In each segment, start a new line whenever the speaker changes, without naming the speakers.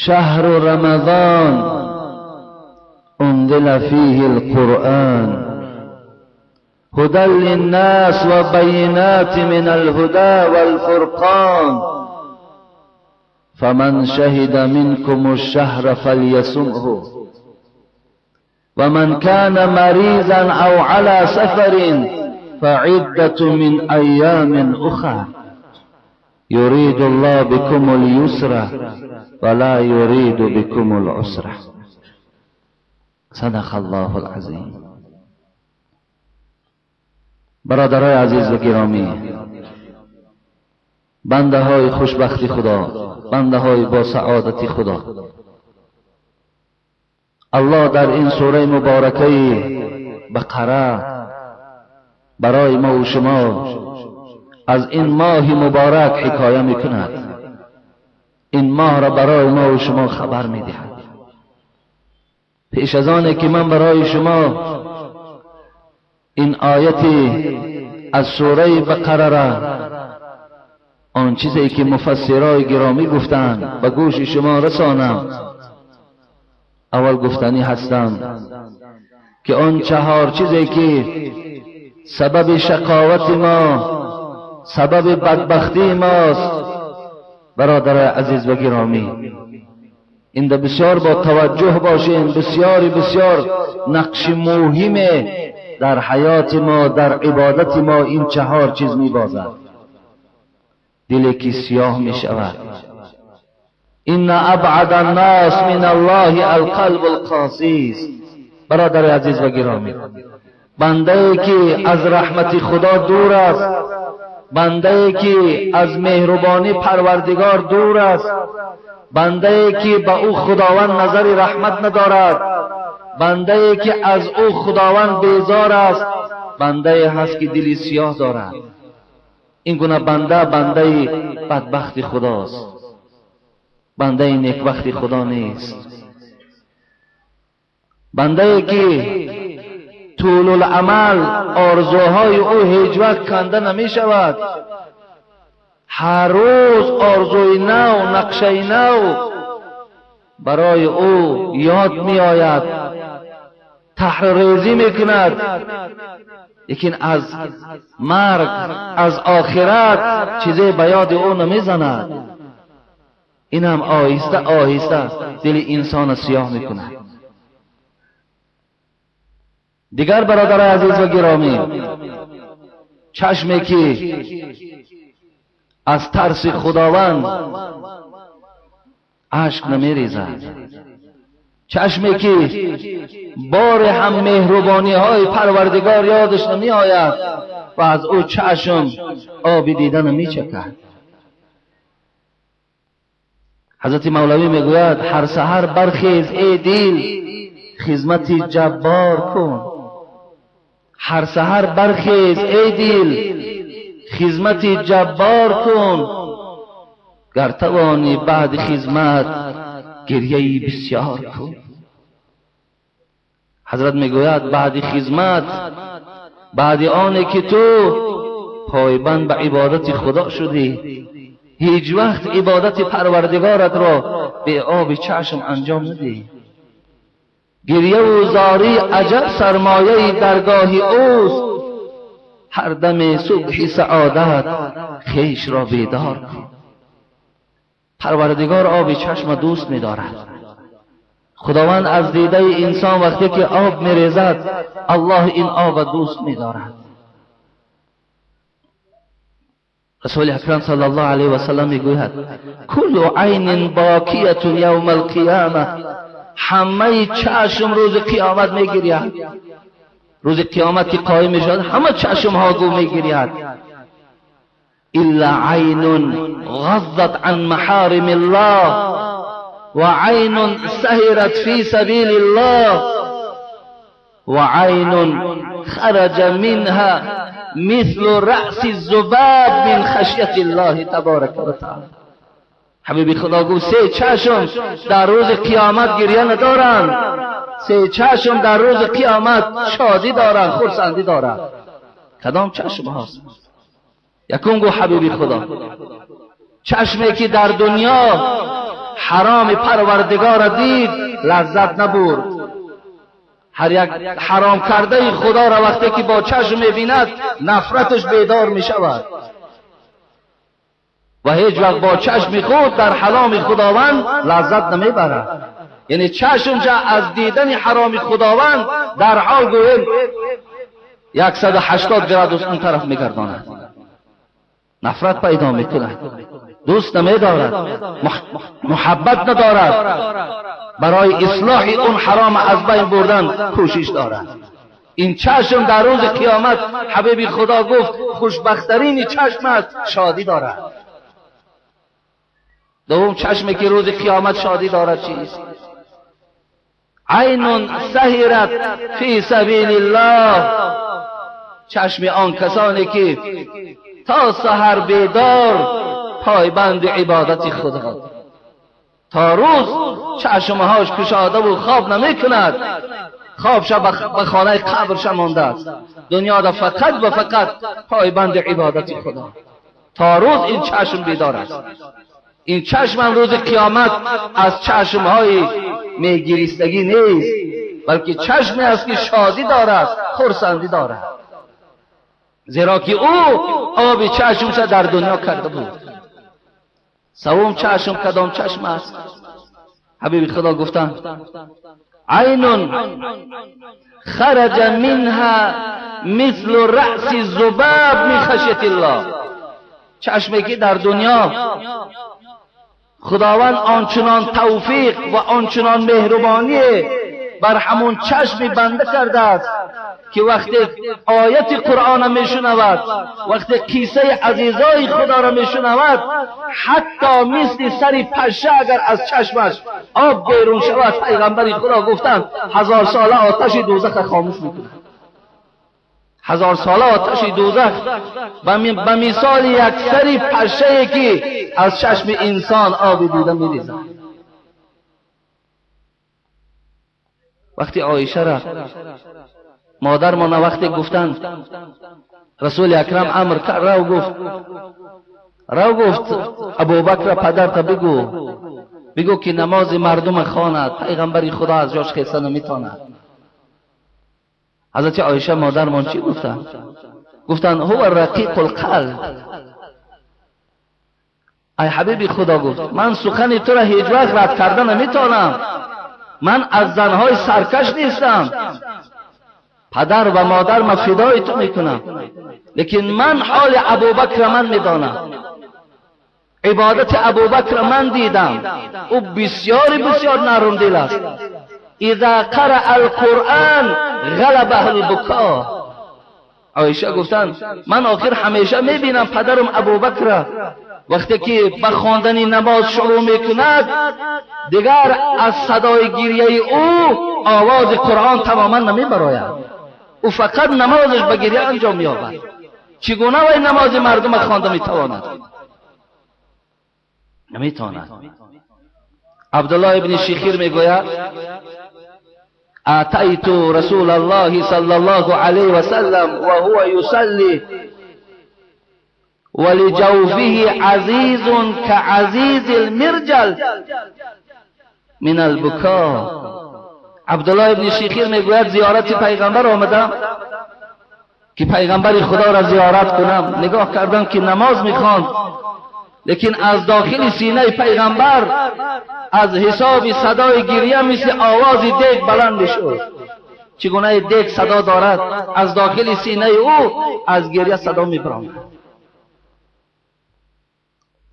شهر رمضان أنزل فيه القرآن هدى للناس وبينات من الهدى والفرقان فمن شهد منكم الشهر فليصمه ومن كان مريضا أو على سفر فعدة من أيام أخرى يريد الله بكم اليسر ولا يريد بكم العسر. صدق الله العظیم. برادرای عزیز و گرامی، بنده های خوشبختی خدا، بنده های با سعادت خدا، الله در این سوره مبارکه بقره برای ما و شما از این ماه مبارک حکایه میکند. این ماه را برای ما و شما خبر میدهد. پیش از آنه که من برای شما این آیتی از سوره بقره را، آن چیزی که مفسرای گرامی گفتند، به گوش شما رسانم، اول گفتنی هستم که آن چهار چیزی که سبب شقاوت ما، سبب بدبختی ماست، برادر عزیز و گرامی، این بسیار با توجه باشیم. بسیار بسیار نقش مهم در حیات ما، در عبادت ما این چهار چیز میبازد. دلی که سیاه میشود. ان ابعد الناس من الله القلب القاسی. برادر عزیز و گرامی، بنده ای که از رحمت خدا دور است، بنده ای که از مهربانی پروردگار دور است، بنده ای که به او خداوند نظر رحمت ندارد، بنده ای که از او خداوند بیزار است، بنده ای هست که دلی سیاه دارد. این گونه بنده، بنده بدبخت خداست، بنده نیکبخت خدا نیست. بنده ای که طول العمل آرزوهای او هیچ وقت کنده نمی شود، هر روز آرزوی نو، نقشه نو برای او یاد می آید، تحریزی می کند، لیکن از مرگ، از آخرت چیزی به یاد او نمی زند. این هم آهسته آهسته دل انسان سیاه می کند. دیگر برادر عزیز و گرامی، چشمی که از ترس خداوند اشک نمی ریزد، چشمی که بار هم مهربانی های پروردگار یادش نمی آید و از او چشم آب دیده نمی چکد. حضرت مولوی میگوید هر سحر برخیز ای دل، خدمت جبار کن. هر سحر برخیز ای دل، خدمت جبار کن، گر توانی بعد خدمت گریه بسیار کن. حضرت میگوید بعد خدمت، بعد آنه که تو پایبند به عبادت خدا شدی، هیچ وقت عبادت پروردگارت را به آب چشم انجام ندی. گریه و زاری عجب سرمایه درگاه اوست، هر دم صبح سعادت خویش را بیدار کن. پروردگار آب چشم دوست می‌دارد. خداوند از دیده انسان وقتی که آب می‌ریزد، الله این آب دوست می‌دارد. رسول اکرم صلی الله علیه و سلم میگوید کل عین باکیه یوم القیامه، همه چشم روز قیامت میگرید. روز قیامت که قایم میشود همه چشم ها گو میگرید. الا عین غضت عن محارم الله و عین سهرت فی سبیل الله و عین خرج منها مثل رأس الذباب من خشیت الله تبارک و تعالی. حبیبی خدا گفت سه چشم در روز قیامت گریه ندارند، سه چشم در روز قیامت شادی دارند، خرسندی دارند. کدام چشم هاست؟ یکم گفت حبیبی خدا چشمی که در دنیا حرام پروردگار دید لذت نبرد. هر یک حرام کرده خدا را وقتی که با چشم میبیند نفرتش بیدار میشود و هیچ وقت با چشم خود در حرام خداوند لذت نمیبرد. یعنی چشم از دیدن حرام خداوند در حال گویم 180 گرادوس اون طرف میگرداند، نفرت پیدا میکند، دوست نمیدارد، محبت ندارد، برای اصلاح اون حرام از بین بردن کوشش دارد. این چشم در روز قیامت حبیب خدا گفت خوشبخترین چشم است، شادی دارد. دوم چشمی که روز قیامت شادی دارد چیست؟ عین سهرت فی سبیل الله، چشم آن کسانی که تا سحر بیدار پایبند عبادت خدا، تا روز چشمهاش کشاده و خواب نمی کند، خواب شب به خانه قبرش مانده است، دنیا را فقط و فقط پایبند عبادت خدا، تا روز این چشم بیدار است. این چشم هم روز قیامت از چشمهای میگیریستگی نیست، بلکه چشمی است که شادی دارد، خرسندی دارد، زیرا که او آب چشمش در دنیا کرده بود. سوم چشم کدام چشم است؟ حبیب خدا گفتند عین خرج منها مثل رأس الذباب من خشیت الله، چشمی که در دنیا خداوند آنچنان توفیق و آنچنان مهربانی بر همون چشم بنده کرده است که وقتی آیت قرآن میشنود، وقتی قصه عزیزای خدا را میشنود، حتی مثل سر پشه اگر از چشمش آب بیرون شود، پیغمبر خدا گفتند 1000 ساله آتش دوزخ خاموش میکند. 1000 ساله آتش دوزخ به مثال یک سر پشه که از چشم انسان آب دیده میریزد. وقتی عایشه را مادر ما وقتی گفتند رسول اکرم امر کرد، رو گفت ابوبکر پدرت بگو که نماز مردم خواند، پیغمبر خدا از جاش خیسته نمیتواند. حضرت عایشه مادرمان چی گفتند؟ گفتند هو رقیق القلب. ای حبیب خدا، گفت من سخن تو را هیچ وقت رد کرده نمیتوانم، من از زنهای سرکش نیستم، پدر و مادر من فدای تو میکنم، لیکن من حال ابوبکر من میدانم، عبادت ابوبکر من دیدم، او بسیار بسیار نرم دل است. اذا قرأ القرآن غلبه البکا. عایشه گفتند من آخر همیشه میبینم پدرم ابوبکر وقتی که به خواندن نماز شروع میکند دیگر از صدای گریه او آواز قرآن تماما نمیبراید، او فقط نمازش به گریه انجام مییابد. چگونه وی نماز مردم خوانده میتواند؟ نمیتواند. عبدالله ابن شخیر میگوید اتیت رسول الله صلی الله علیه وسلم وهو یصلی ولجوفه عزیز كعزیز المرجل من البکا. عبدالله ابن شخیر میگوید زیارت پیغمبر آمدم که پیغمبر خدا را زیارت کنم، نگاه کردم که نماز میخواند، لیکن از داخل سینه پیغمبر از حساب صدای گریه مثل آواز دیگ بلند میشد. چگونه دیگ صدا دارد، از داخل سینه او از گریه صدا میبرآمد.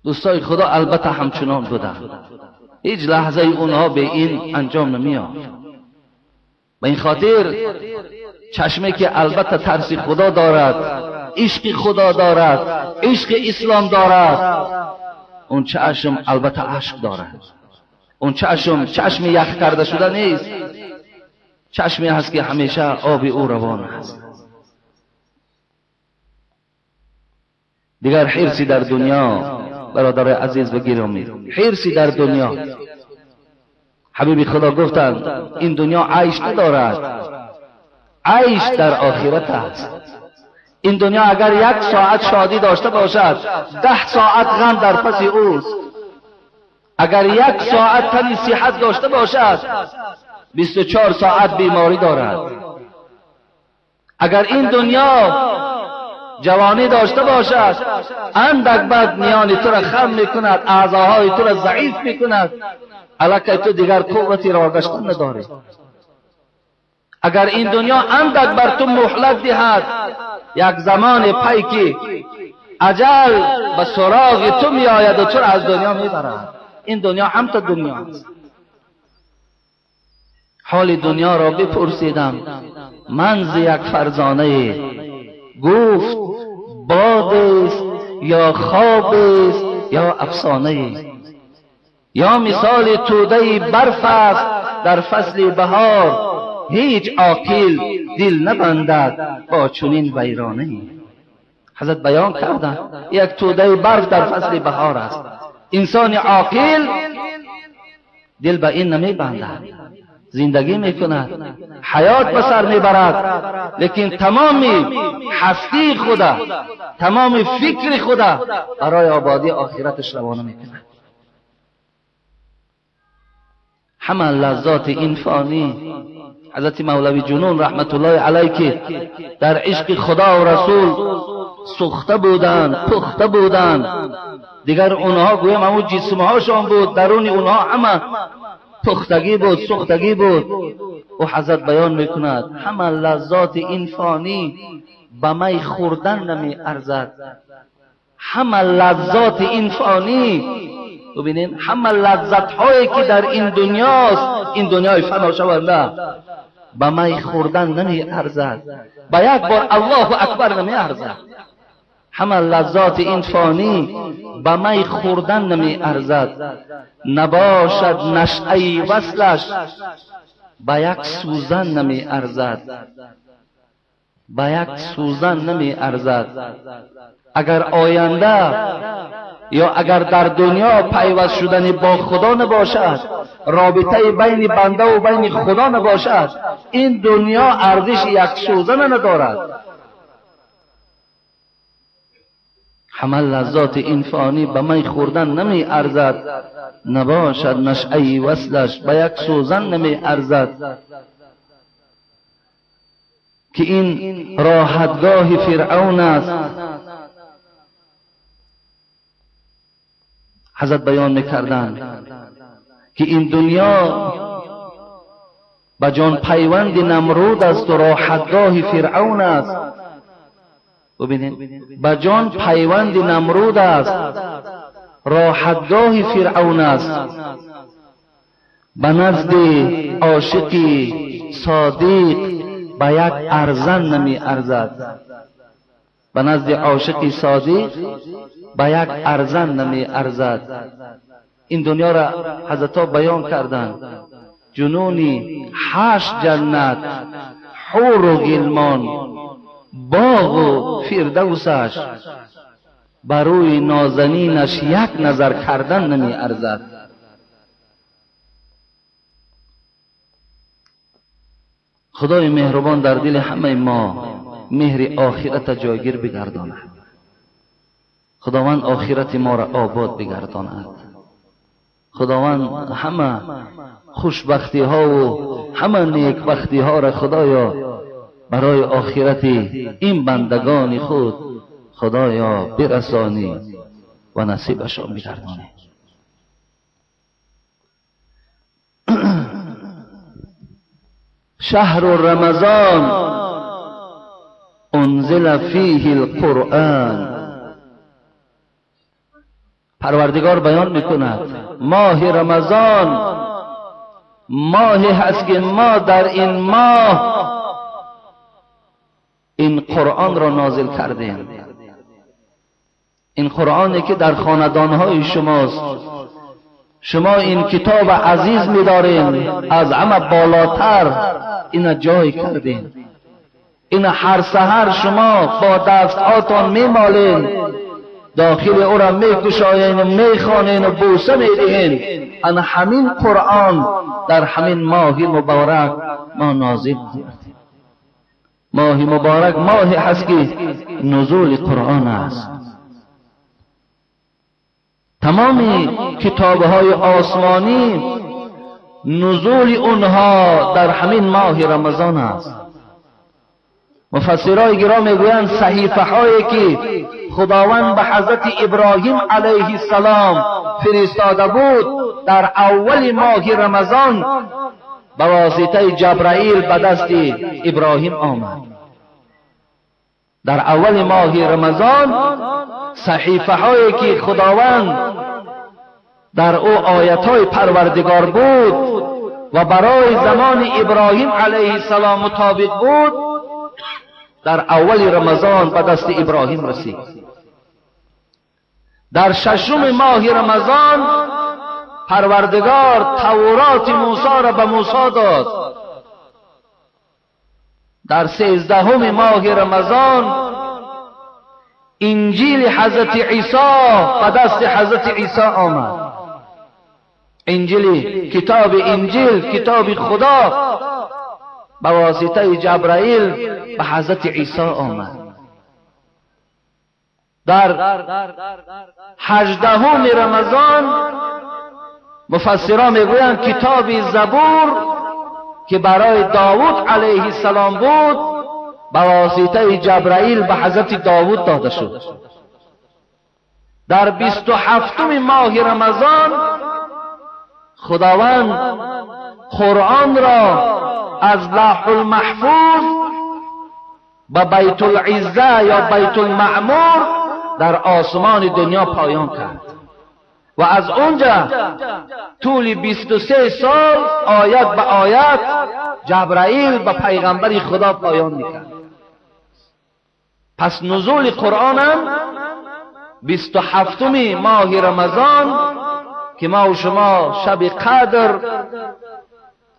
دوستای خدا البته همچنان بودند، هیچ لحظه اونها به این انجام نمی‌یافت. به این خاطر چشمی که البته ترس خدا دارد، عشق خدا دارد، عشق اسلام دارد، اون چشم البته عشق دارد. اون چشم چشم یخ کرده شده نیست، چشمی هست که همیشه آب او روان است. دیگر حرصی در دنیا، برادر عزیز و گرامی، حرصی در دنیا، حبیب خدا گفتند این دنیا عیش ندارد، عیش در آخرت است. این دنیا اگر 1 ساعت شادی داشته باشد، 10 ساعت غم در پس اوست. اگر یک ساعت تنی صحت داشته باشد 24 ساعت بیماری دارد. اگر این دنیا جوانی داشته باشد اندک بعد میان تو را خم میکند، اعضاهای تو را ضعیف میکند، الکی تو دیگر قوتی را گشتن نداری. اگر این دنیا اندک بر تو مهلت دهد، یک زمان پیکی اجل به سراغ تو میآید و تو را از دنیا میبرد. این دنیا هم تا دنیا است. حال دنیا را بپرسیدم من ز یک فرزانه، گفت باد است یا خواب است یا افسانه، یا مثال توده برف است در فصل بهار، هیچ عاقل دل نبندد با چنین ویرانه. حضرت بیان کردند یک توده برف در فصل بهار است، انسان عاقل دل به این نمیبندد، زندگی میکند، حیات به سر میبرد، لیکن تمام هستی خدا، تمام فکر خدا برای آبادی آخرتش روانه میکند. همه لذات این فانی، حضرت مولوی جنون رحمت الله علیه که در عشق خدا و رسول سوخته بودند، پخته بودند، دیگر اونها گویم همون جسمهاشان بود، درون اونها همه پختگی بود، سوختگی بود. او حضرت بیان میکند همه لذات این فانی به می خوردن نمی ارزد. همه لذات این فانی، ببینین همه لذت هایی که در این دنیاست، این دنیای فنا شونده، به می خوردن نمی ارزد، به یک بار الله اکبر نمی ارزد. همه لذات این فانی به می خوردن نمی ارزد، نباشد نشأه وصلش به یک سوزن نمی ارزد، به یک سوزن نمی ارزد. اگر آینده یا اگر در دنیا پیوست شدن با خدا نباشد، رابطه بین بنده و بین خدا نباشد، این دنیا ارزش یک سوزن ندارد. همه لذات این فانی به می خوردن نمی ارزد، نباشد نشأه وصلش به یک سوزن نمی ارزد. که این راحتگاه فرعون است. حضرت بیان میکردند که این دنیا به جان پیوند نمرود است و راحتگاه فرعون است. ببینید، به جان پیوند نمرود است، راحتگاه فرعون است. به نزد عاشقی صادق به یک ارزن نمی ارزد، به نزد عاشقی صادق به یک ارزن نمی ارزد. این دنیا را حضرت ها بیان کردند، جنونی 8 جنت، حور و غلمان، باغ و فردوسش، بروی نازنینش یک نظر کردن نمی ارزد. خدای مهربان در دل همه ما مهر آخرت جایگیر بگرداند. خداوند آخرت ما را آباد بگرداند. خداوند همه خوشبختی ها و همه نیکبختی ها را خدایا برای آخرت این بندگان خود خدایا برسانی و نصیبشان بگردانی. شهر رمضان انزل فیه القرآن. پروردگار بیان میکند ماه رمضان ماهی هست که ما در این ماه این قرآن را نازل کردیم. این قرآنی که در خاندانهای شماست، شما این کتاب عزیز می‌دارین، از همه بالاتر اینا جای کردین، این هر سحر شما با دستهاتان میمالین، داخل او را میکشاین و میخوانین و بوسه میدهین. ان همین قرآن در همین ماه مبارک ما نازل کردیم. ماه مبارک ماهی هست که نزول قرآن است. تمام کتابهای آسمانی نزول اونها در همین ماه رمضان است. مفسرای گرام میگویند صحیفه هایی که خداوند به حضرت ابراهیم علیه السلام فرستاده بود در اول ماه رمضان به واسطه جبرائیل به دست ابراهیم آمد. در اول ماه رمضان صحیفه هایی که خداوند در او آیت های پروردگار بود و برای زمان ابراهیم علیه السلام مطابق بود، در اول رمضان به دست ابراهیم رسید. در ششم ماه رمضان پروردگار تورات موسی را به موسی داد. در 13 ماه رمضان انجیل حضرت عیسی به دست حضرت عیسی آمد. انجیل، کتاب انجیل، کتاب خدا به واسطه جبرائیل به حضرت عیسی آمد. در 18 رمضان مفسران میگویند کتاب زبور که برای داوود علیه السلام بود به واسطه جبرائیل به حضرت داوود داده شد. در 27 ماه رمضان خداوند قرآن را از لوح المحفوظ به بیت العزه یا بیت المعمور در آسمان دنیا پایان کرد و از اونجا طول 23 سال آیت به آیت جبرائیل به پیغمبر خدا پایان میکرد. پس نزول قرآن هم 27 ماه رمضان که ما و شما شب قدر،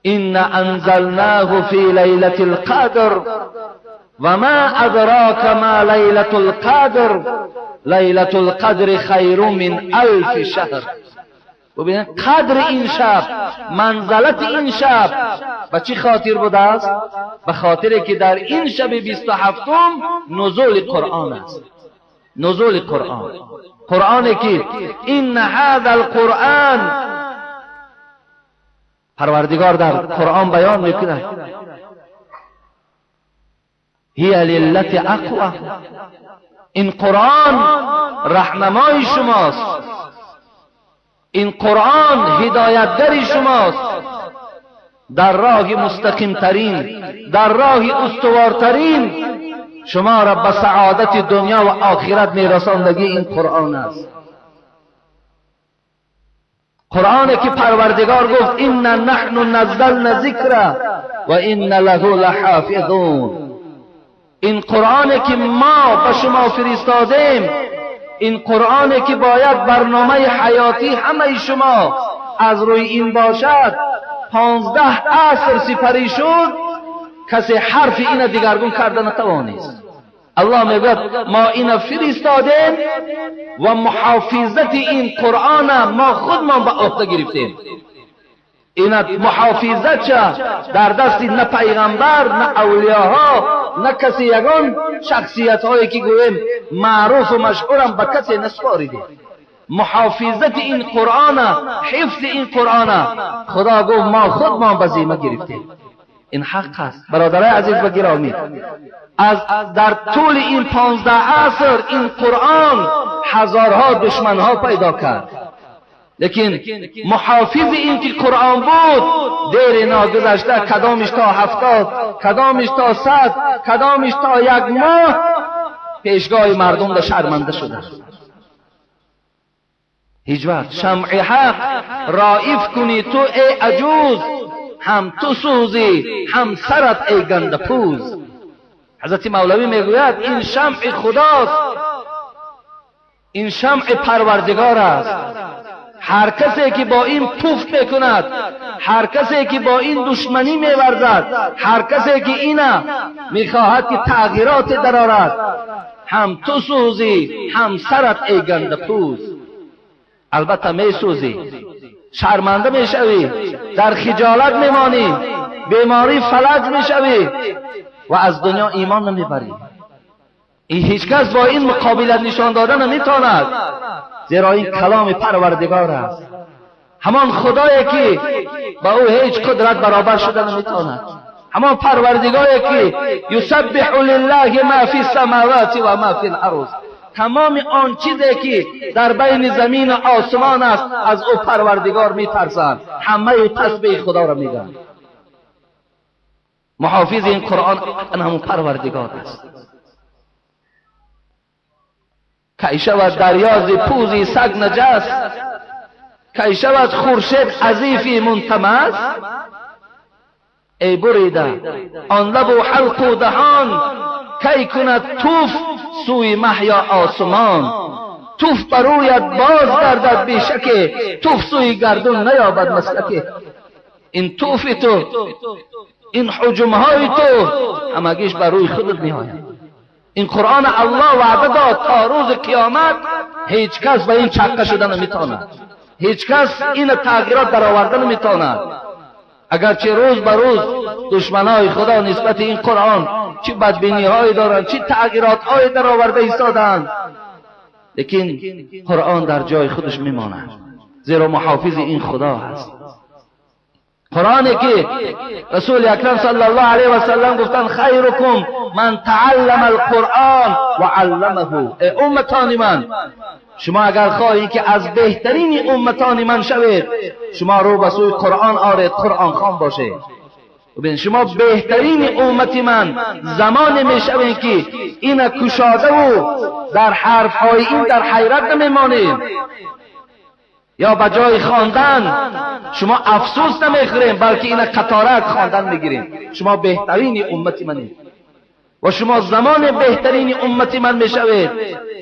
إن أنزلناه في ليلة القدر وما أدراك ما ليلة القدر ليلة القدر خیر من 1000 شهر. ببینید قدر این شب، منزلت این شب به چی خاطر بوده است؟ به خاطر که در این شب 27 نزول قرآن است. نزول قرآن، قرآنی که این هذا القرآن، پروردگار در قرآن بیان میکند هی للت اقوى، این قرآن رهنمای شماست، این قرآن هدایتگر شماست در راه مستقیم ترین، در راه استوارترین، شما را به سعادت دنیا و آخرت میرساندگی این قرآن است. قرآنی که پروردگار گفت إن نحن نزلنا ذکر و إن له لحافظون. این قرآنی که ما به شما فرستادیم، این قرآنی که باید برنامه حیاتی همه شما از روی این باشد، 15 عصر سپری شد، کسی حرف اینه دیگرگون کرده نتوانست. الله میگوید ما اینه فرستادیم و محافظت این قرآن ما خودمان به عهده گرفتیم. این محافظت چه در دست نه پیغمبر، نه اولیاها، نه کسی یگان شخصیت هایی که گوییم معروف و مشهورم به کسی نسپاریدیم. محافظت این قرآن، حفظ این قرآن، خدا گفت ما خودمان به ذمه گرفتیم. این حق است برادرای عزیز و گرامی. از در طول این 15 عصر این قرآن هزارها دشمنها پیدا کرد، لیکن محافظ این که قرآن بود دیر ناگذشته کدامش تا 70، کدامش تا 100، کدامش تا 1 ماه پیشگاه مردم را شرمنده شده. هیچ وقت شمع حق رائف کنی تو ای عجوز، هم تو سوزی هم سرت ای گنده پوز. حضرت مولوی میگوید این شمع خداست، این شمع پروردگار است. هر کسی که با این پف میکند، هر کسی که با این دشمنی میورزد، هر کسی که اینا میخواهد که تغییرات درآورد، هم تو سوزی هم سرت ای گنده پوز. البته میسوزی، شرمنده میشوی، در خجالت میمانی، بیماری فلج میشوی و از دنیا ایمان نمیبری. این هیچکس با این مقابلت نشان دادن نمیتواند، زیرا این کلام پروردگار است، همان خدایی که با او هیچ قدرت برابر شده نمیتواند، همان پروردگاری که یسبح لله ما فی السماوات و ما فی الارض، تمام آن چیزی که در بین زمین و آسمان است از او پروردگار میترسند، همه تسبیح خدا را میگن. محافظ این قرآن همون پروردگار است. کی شود دریاز پوزی سگ نجس، کی شود خورشید عزیفی منتمس. ای بریده آن لب و حلق و دهان، کی کند توف سوی محیا آسمان. توف برویت باز گردد بیشک، توف سوی گردون نیابد مسلک. این توف تو، این حجمهای تو همگیش بر روی خودت میآید. این قرآن الله وعده داد تا روز قیامت هیچ کس به این چقه شده نمیتواند، هیچ کس این تغییرات درآورده نمیتواند. اگرچه روز به روز دشمنای خدا نسبت این قرآن چه بدبینی هایی دارند، چه تغییرات های درآورده ایستادند، لیکن قرآن در جای خودش میماند، زیرا محافظ این خدا هست. قرآنی که رسول اکرم صلی الله علیه و سلم گفتند خیرکم من تعلم القرآن و علمه. ای امتان من، شما اگر خواهید که از بهترین امتان من شوید، شما رو به سوی قرآن آرید، قرآن خوان باشید. ببین شما بهترین امت من زمان میشوید که این کشاده و در حرفهای این در حیرت نمیمانید، یا به جای خواندن شما افسوس نمیخوریم، بلکه این قطارک خواندن میگیریم. شما بهترین امت منید و شما زمان بهترین امت من میشوید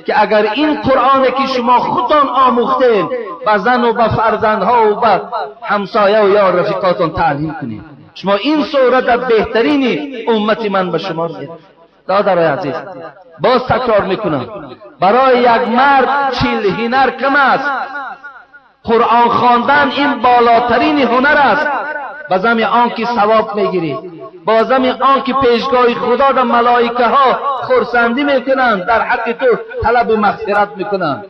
که اگر این قرآن که شما خودتان آموختین به زن و به فرزندها و به همسایه و یا رفیقاتان تعلیم کنید، شما این صورت بهترین امت من به شما رسید. دادرای عزیز، باز تکرار میکنم، برای یک مرد 40 هنر کم است. قرآن خواندن این بالاترین هنر است. به زم آن که ثواب میگیری، با زم آن که پیشگاه خدا در ملائکه ها خرسندی میکنند، در حق تو طلب مغفرت میکنند.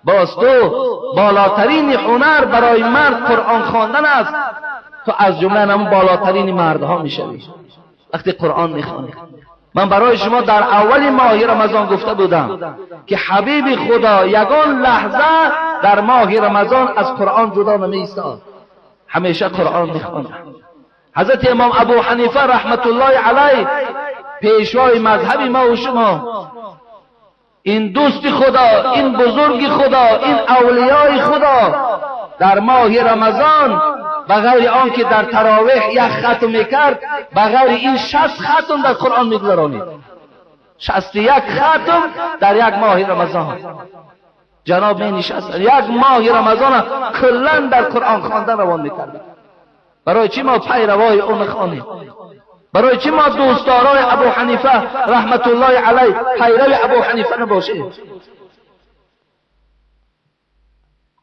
باز تو بالاترین هنر برای مرد قرآن خواندن است. تو از جمله همون بالاترین مردها میشوی وقتی قرآن میخوانی. من برای شما در اول ماه رمضان گفته بودم که حبیب خدا یگان لحظه در ماه رمضان از قرآن جدا نمی ایستاد، همیشه قرآن میخواند. حضرت امام ابو حنیفه رحمت الله علیه، پیشوای مذهب ما و شما، این دوست خدا، این بزرگ خدا، این اولیای خدا، در ماه رمضان بغیر آن که در تراویح یک ختم میکرد، بغیر این 60 ختم در قرآن میگذرانید. 61 ختم در یک ماه رمضان جناب می نشست. یک ماه رمضان کلا در قرآن خواندن روان میکرد. برای چی ما پیروای او نخوانیم؟ برای چی ما دوستدارای ابو حنیفه رحمت الله علیه پیرو ابو حنیفه نباشیم؟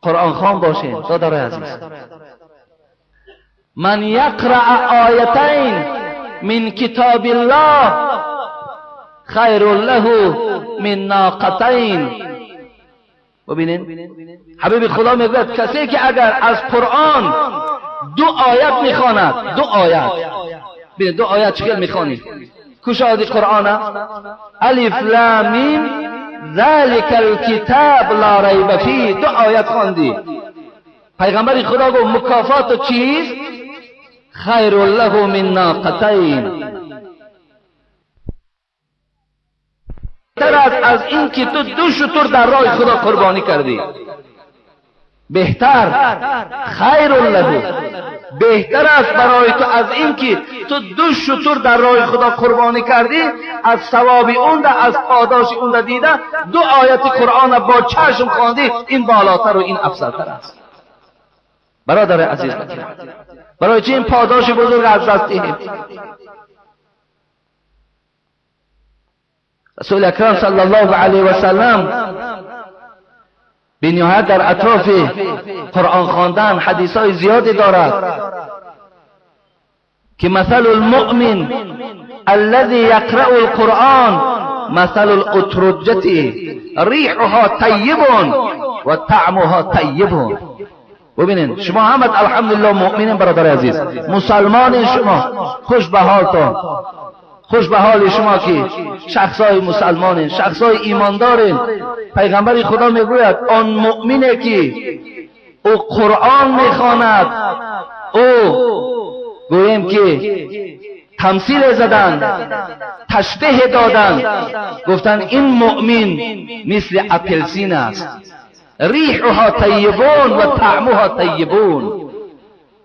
قرآن خوان باشیم. دادرای عزیز، من یقرأ آیتین من کتاب الله خیر له من ناقتین. ببینین حبیب خدا میگوید کسی که اگر از قرآن 2 آیت میخواند، 2 آیت، ببینید 2 آیت چطور میخوانید؟ کشادی قرآن الف لام میم ذلك الكتاب لا ریب فیه، 2 آیت خواندی. پیغمبر خدا گفت مکافات چیست؟ خیر له من ناقتین، بهتر است از این که تو 2 شتر در راه خدا قربانی کردی. بهتر، خیر له، بهتر است برای تو از این که تو 2 شتر در راه خدا قربانی کردی، از ثواب اون ده، از پاداش اون ده دیده 2 آیت قرآن با چشم خواندی، این بالاتر و این افضلتر است. برادر عزیز، برای چی این پاداش بزرگ از دست دهیم؟ رسول اکرم صلی الله علیه و سلم بنهایت در اطراف قرآن خواندن حدیث های زیادی دارد که مثل المؤمن الذي يقرأ القرآن مثل الاترجة ریحها طیب و طعمها طیب. ببینین شما همت الحمدلله مؤمنین برادر عزیز، مسلمان شما، خوش به حالتان، خوش به حال شما که شخصای مسلمانین، شخصای ایماندارین. پیغمبر خدا میگوید آن مؤمنه که او قرآن میخواند، او گوییم که تمثیل زدن، تشبیه دادن، گفتن این مؤمن مثل اپلسین است، ریحها طیبون و طعمها طیبون.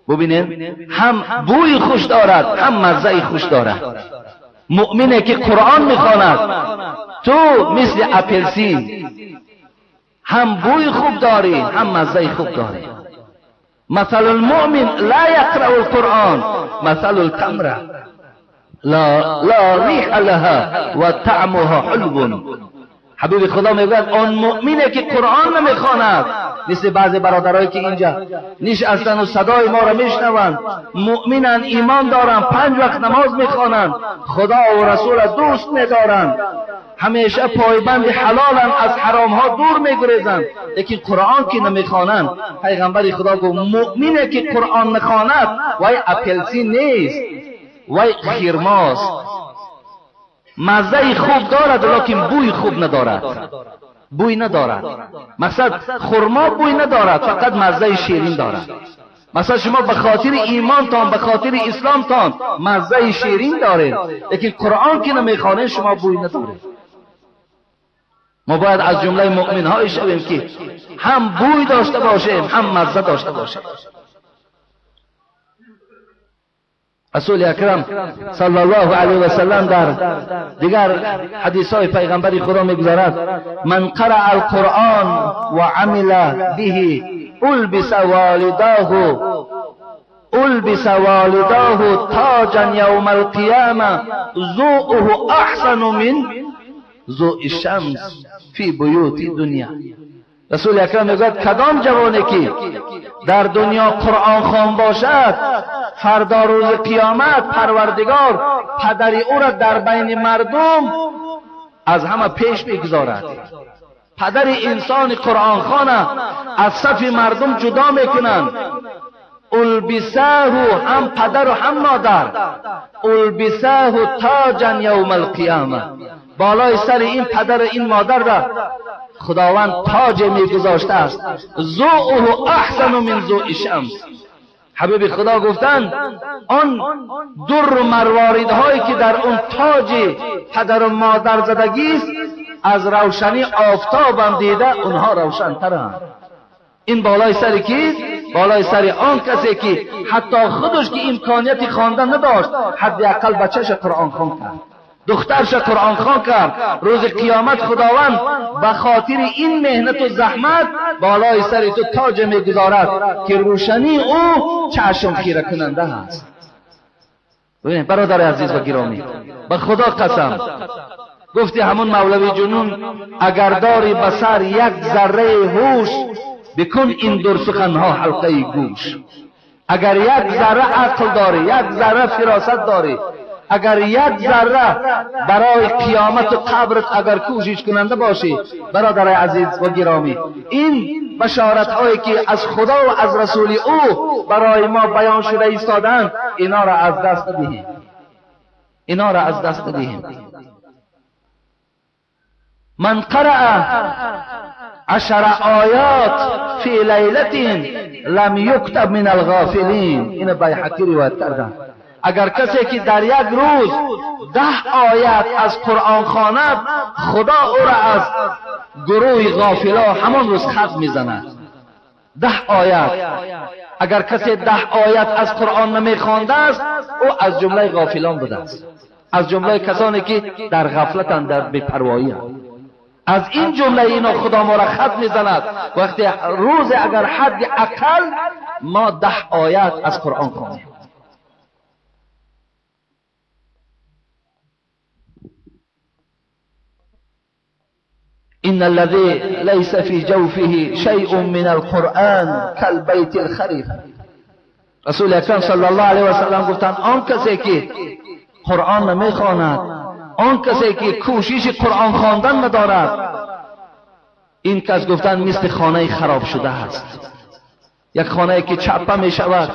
ببینین هم بوی خوش دارد هم مزه خوش دارد. مؤمنه که قرآن میخواند تو مثل اپلسین هم بوی خوب داری هم مزه خوب داری. مثل المؤمن لا یقرأ القرآن مثل التمره لا ریح لها و طعمها حلو. حبیب خدا میگوید آن مؤمنه که قرآن نمیخواند، مثل بعضی برادرایی که اینجا نشستن و صدای ما را میشنوند، مؤمنن، ایمان دارن، 5 وقت نماز میخوانند، خدا و رسول دوست میدارند، همیشه پایبند حلالن، از حرامها دور میگریزند، لیکن قرآن که نمیخوانند. پیغمبر خدا گفت مؤمنه که قرآن نخواند وای اپلسی نیست، وای خرماست، مزه خوب دارد لیکن بوی خوب ندارد، بوی ندارد. مقصد خرما بوی ندارد، فقط مزه شیرین دارد. مثلا شما به خاطر ایمانتان، به خاطر اسلامتان مزه شیرین دارید، لیکن قرآن که نمیخوانید شما بوی ندارید. ما باید از جمله مؤمن های شویم که هم بوی داشته باشیم هم مزه داشته باشیم. رسول اکرم صلی الله علیه و سلم در دیگر حدیث های پیغمبر خدا میگذارد من قرأ القرآن و عمل به البس والداه تاجا یوم القیامه ضوءه احسن من ضوء الشمس فی بیوت دنیا. رسول اکرم میگوید کدام جوانی که در دنیا قرآن خوان باشد، فردا روز قیامت پروردگار پدر او را در بین مردم از همه پیش میگذارد. پدر انسان قرآن خوانه از صف مردم جدا میکنند. البساه، هم پدر و هم مادر، البساه تاجا یوم القیامه، بالای سر این پدر و این مادر را خداوند تاج میگذاشته است. ضوءه احسن من ضوء الشمس. حبیب خدا گفتند آن در و مرواریدهایی که در اون تاج پدر و مادر زدگی است از روشنی آفتاب هم دیده اونها روشنترند. این بالای سر کیست؟ بالای سر آن کسی که حتی خودش که امکانیت خواندن نداشت، حداقل بچه‌ش قرآن خوان کرد، دخترش قرآن خوان کرد. روز قیامت خداوند به خاطر این مهنت و زحمت بالای سر تو تاج میگذارد که روشنی او چشم خیره کننده است. ببینید برادر عزیز و گرامی، به خدا قسم گفتی همون مولوی جنون، اگر داری به سر یک ذره هوش، بکن این در سخنها حلقه گوش. اگر یک ذره عقل داری، یک ذره فراست داری، اگر یک ذره برای قیامت و قبرت اگر کوشش کننده باشی، برادر عزیز و گرامی، این بشارت هایی که از خدا و از رسول او برای ما بیان شده ایستادند، اینا را از دست ندهیم، اینا را از دست ندهیم. من قرأ 10 آیات فی لیلة لم یکتب من الغافلین. این بیهقی روایت کردن. اگر کسی که در یک روز 10 آیت از قرآن خواند، خدا او را از گروه غافلا همان روز خط میزند. 10 آیت. اگر کسی 10 آیت از قرآن نمیخوانده است، او از جمله غافلان بوده است، از جمله کسانی که در غفلتند، در بی‌پروایی. از این جمله اینا خدا ما را خط میزند. وقتی روز اگر حد اقل ما 10 آیت از قرآن خوانیم. إن الذي ليس في جوفه شيء من القرآن كالبيت الخريف. رسول اکرم صلی الله علیه و سلم گفتند آن کسی که قرآن نمیخواند، آن کسی که کوشش قرآن خواندن ندارد، این کس گفتن مثل خانه خراب شده است. یک خانه که چپه می شود،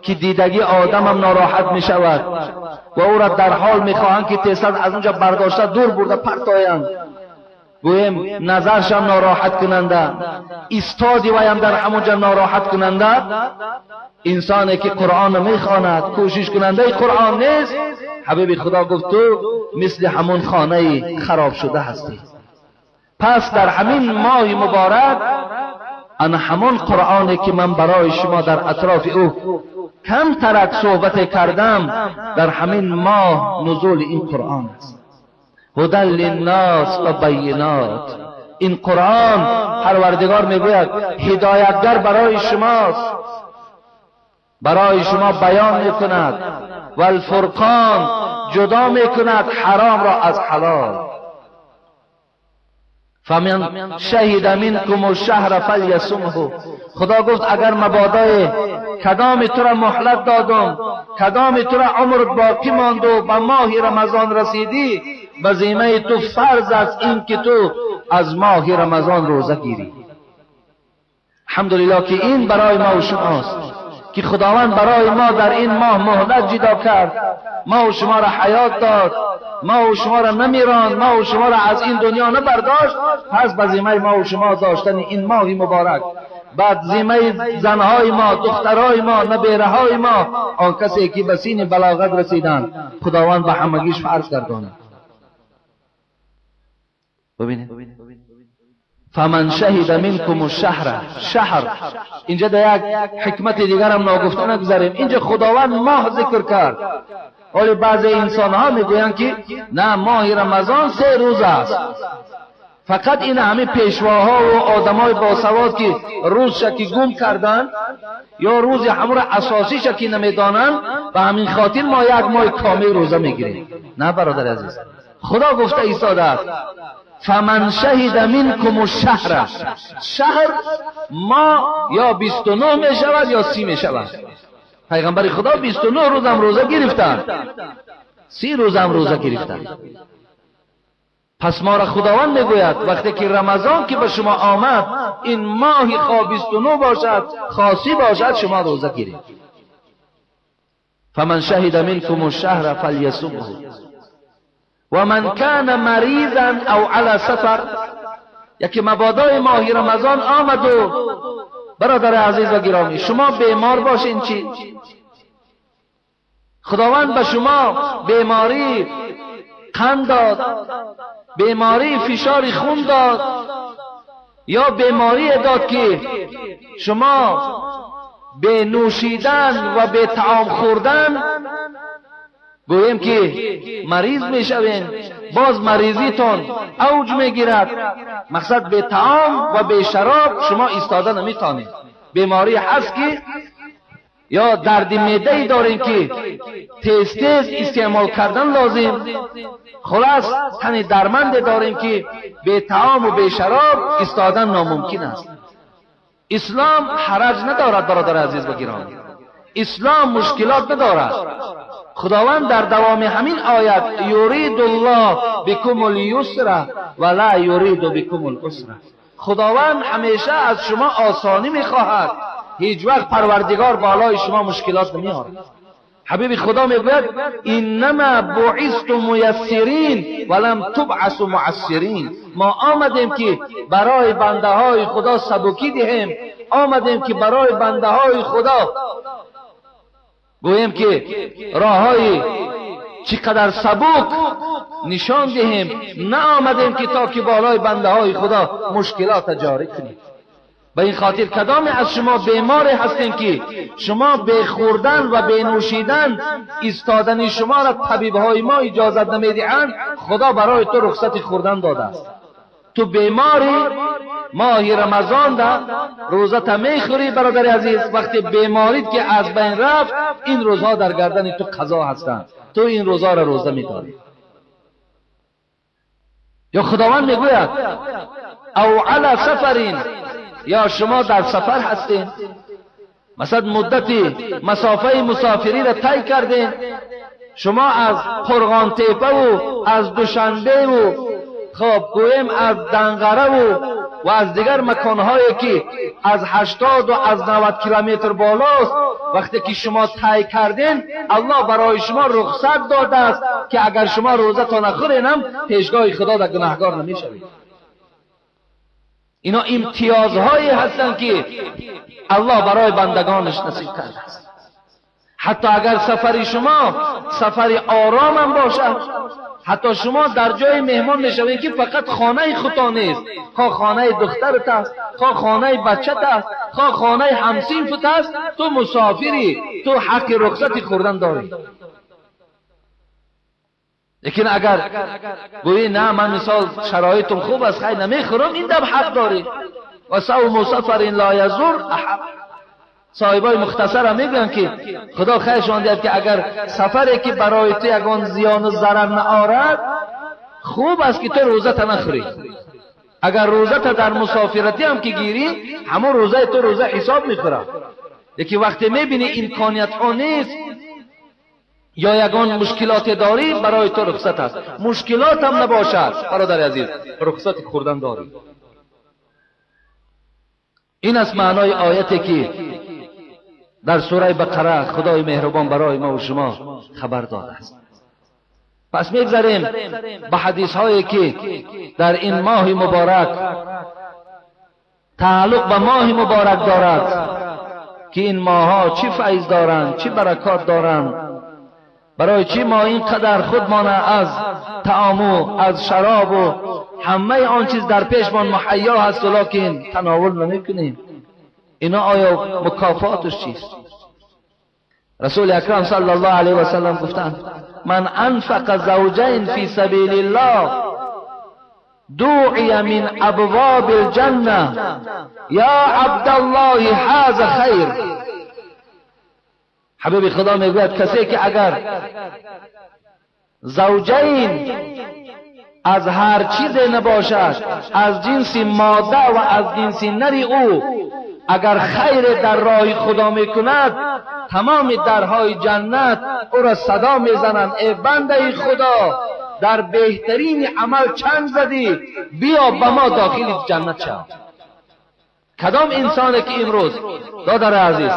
که دیدگی آدم هم ناراحت می شود و او را در حال می خواهند که تیزتر از اونجا برداشته دور برده پرتایند. گویم نظرش هم ناراحت کننده، ایستادی ویم در همونجا ناراحت کننده. انسانی که قرآن می خواند، کوشش کننده قرآن نیست، حبیب خدا گفت تو مثل همون خانه خراب شده هستی. پس در همین ماه مبارک ان همان قرآنی که من برای شما در اطراف او کم ترک صحبت کردم، در همین ماه نزول این قرآن است. هدی للناس و بینات. این قرآن پروردگار میگوید هدایتگر برای شماست، برای شما بیان میکند، و الفرقان جدا میکند حرام را از حلال. فمن شهد منکم الشهر فلیصمه. خدا گفت اگر مبادای کدام تو را مهلت دادم، کدام تو را عمر باقی ماند و به ماه رمضان رسیدی، به ذمه تو فرض است این که تو از ماه رمضان روزه گیری. الحمدلله که این برای ما و شماست که خداوند برای ما در این ماه مهلت جدا کرد، ما و شما را حیات داد، ما و شما را نمیراند، ما و شما را از این دنیا نبرداشت. پس به ذمه ما و شما داشتن این ماه مبارک، بعد ذمه زنهای ما، دخترهای ما، نبیره‌های ما، آن کسی که به سین بلاغت رسیدند، خداوند به همگیش فرض گرداند. ببینید فمن شهد منکم الشهر، شهر اینجا در یک حکمت دیگر هم ناگفته نگذاریم. اینجا خداوند ماه ذکر کرد. ولی بعضی انسان ها میگویند که نه، ماه رمضان 3 روز است. فقط این همه پیشواها و آدمای باسواد که روز شکی گم کردن یا روز همون اساسی شکی نمیدانن، به همین خاطر ما یک ماه کامل روزه میگیریم. نه برادر عزیز، خدا گفته ایستاده است فمن شهد منکم الشهر. شهر ما یا 29 می شود یا 30 می شود. پیغمبر خدا 29 روز هم روزه گرفتن، 30 روز هم روزه گرفتن. پس ما را خداوند میگوید وقتی که رمضان که به شما آمد، این ماه خواه 29 باشد خاصی باشد، شما روزه گیرید. فمن شهد منکم الشهر فلیصمه و من کان مریضا او علی سفر. یکی مبادای ماه رمضان آمد و برادر عزیز و گرامی شما بیمار باشین، چی؟ خداوند به شما بیماری قند داد، بیماری فشار خون داد، یا بیماری داد که شما به نوشیدن و به طعام خوردن گوییم که مریض میشوین، باز مریضیتون اوج میگیرد. مقصد به طعام و به شراب شما ایستاده نمیتونید. بیماری هست که یا درد معده ای دارین که تیز تیز استعمال کردن لازم، خلاص تن درمند داریم که به طعام و به شراب ایستادن ناممکن است. اسلام حرج ندارد برادر عزیز و گرامی، اسلام مشکلات ندارد. خداوند در دوام همین آیت یرید الله بکم الیسر و لا یرید بکم العسر. خداوند همیشه از شما آسانی میخواهد، هیچ وقت پروردگار بالای شما مشکلات نمیآورد. حبیب خدا میگوید انما بعثت میسرین ولم تبعث معسرین. ما آمدیم که برای بنده های خدا سبکی دهیم، آمدیم که برای بنده های خدا گوییم که راههای چقدر سبک نشان دهیم، نه آمدیم که تا که بالای بنده های خدا مشکلات جاری کنیم. به این خاطر کدام از شما بیمار هستیم که شما به خوردن و به نوشیدن ایستادن شما را طبیبهای ما اجازت نمیدهند، خدا برای تو رخصت خوردن داده است. تو بیماری، ماه رمضان ده روزه میخوری برادر عزیز، وقتی بیماریت که از بین رفت این روزها در گردن تو قضا هستند، تو این روزها را روزه میداری. یا خداوند میگوید او علی سفرین، یا شما در سفر هستین، مثلا مدتی مسافه مسافری را طی کردین، شما از قرغان تیپه و از دوشنبه و خب گویم از دنقره و از دیگر مکانهایی که از 80 و از 90 کیلومتر بالاست، وقتی که شما طی کردین الله برای شما رخصت داده است که اگر شما روزه تا نخورین هم پیشگاه خدا در گناهگار نمیشوید. اینا امتیازهایی هستند که الله برای بندگانش نصیب کرده است. حتی اگر سفر شما سفر آرام هم باشد، حتی شما در جای مهمان میشوید که فقط خانه خودتان نیست، خواه خانه دخترت است، خواه خانه بچت است، خواه خانه همسینفت است، تو مسافری، تو حق رخصت خوردن داری. لیکن اگر گویی نه من مثال شرایطم خوب است خیر نمیخورم، این دم حق داری. و صوم سفر لا یضر احد. صاحبای مختصر هم میگویند که خدا خیرشان دهد که اگر سفری که برای تو یگان زیان و ضرر نآورد، خوب است که تو روزه نخوری. اگر روزه در مسافرتی هم که گیری، همون روزه تو روزه حساب میخوره. یکی وقتی میبینی امکانیت ها نیست یا یگان مشکلات داری، برای تو رخصت است. مشکلات هم نباشد برادر عزیز، رخصت خوردن داری. این است معنای آیتی که در سوره بقره خدای مهربان برای ما و شما خبر داده است. پس میگذریم به حدیث هایی که در این ماه مبارک تعلق به ماه مبارک دارد که این ماه‌ها چی فیض دارند، چی برکات دارند، برای چی ما اینقدر خودمان از طعام و از شراب و همه آن چیز در پیشمان مهیا هست ولکن تناول نمیکنیم. اینا آیا مکافاتش چیست؟ رسول اکرم صلی الله علیه و سلم گفتند من انفق زوجین فی سبیل الله دعی من ابواب الجنه یا عبدالله هذا خیر. حبیب خدا میگوید کسی که اگر زوجین از هر چیز نباشد، از جنس ماده و از جنس نری او، اگر خیر در راه خدا میکند، تمام درهای جنت او را صدا میزنند ای بنده خدا، در بهترین عمل چند زدی، بیا به ما داخل جنت شو. کدام انسانه که امروز دادر عزیز،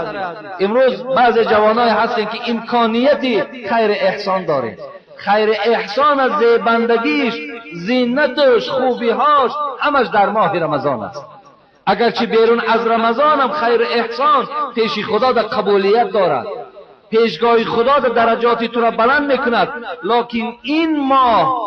امروز بعض جوانای هستند که امکانیتی خیر احسان داره، خیر احسان از زیبندگیش، زینتش، خوبیهاش همش در ماه رمضان است. اگرچه بیرون از رمضان هم خیر احسان پیش خدا در قبولیت دارد، پیشگاه خدا در درجات تو را بلند میکند، لکن این ماه